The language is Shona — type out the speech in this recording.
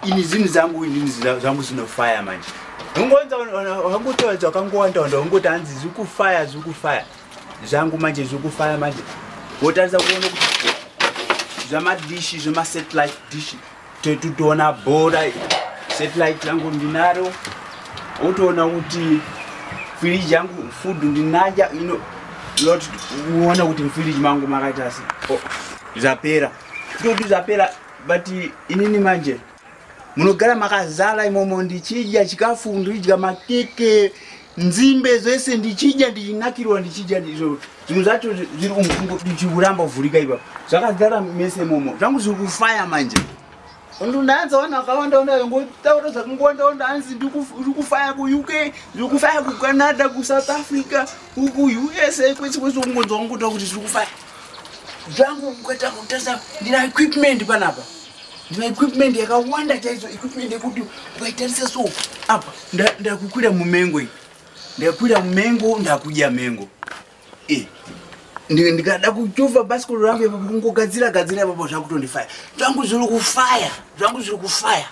Ini zvinhu zangu, inini zvangu zvinofaya manje. Ungonza wangotaura zvakangowanda wanda, ungoti hanzi zviri kufaya, zviri kufaya zvangu manje, zviri kufaya manje. Wotarisa kuona kuti zvamadishi, zvemasatellite dish, totoona bhora, satellite yangu ndinaro. Wotoona kuti firiji yangu, food ndinaja ino. Loti uona kuti mufiriji mangu makaita se. Oh, zvapera, toti zvapera. But inini manje munogara makazara imomo, ndichidya chikafu, ndidya makeke, nzimbe, zvese ndichidya, ndichinakirwa ndichidya. Izvo zvimwe zvacho zviri ndichiuramba kuvhurika ipapo, zvakazara mese imomo. Zvangu zviri kufaya manje. Ndanza vanhu vakawanda wanda ngotaura zvakangowanda wanda, hanzi ndiri kufaya kuUK, ndiri kufaya kuCanada, kuSouth Africa, kuUSA, kwese kwese. Ungonzwa kungotaura kuti zviri kufaya zvangu. Ukaita kutarisa, ndina equipment panapa, ndina equipment yakawanda chaizvo, equipment yekuti ukaitarisa so apa, ndakukwira mumengo iyi, ndakwira mumengo, ndakudya mengo. Ndikada kuchovha bhasikoro rangu ipapo, kungogadzira gadzira ipapo, zvakutondifaya. Zvangu zviri kufaya, zvangu zviri kufaya.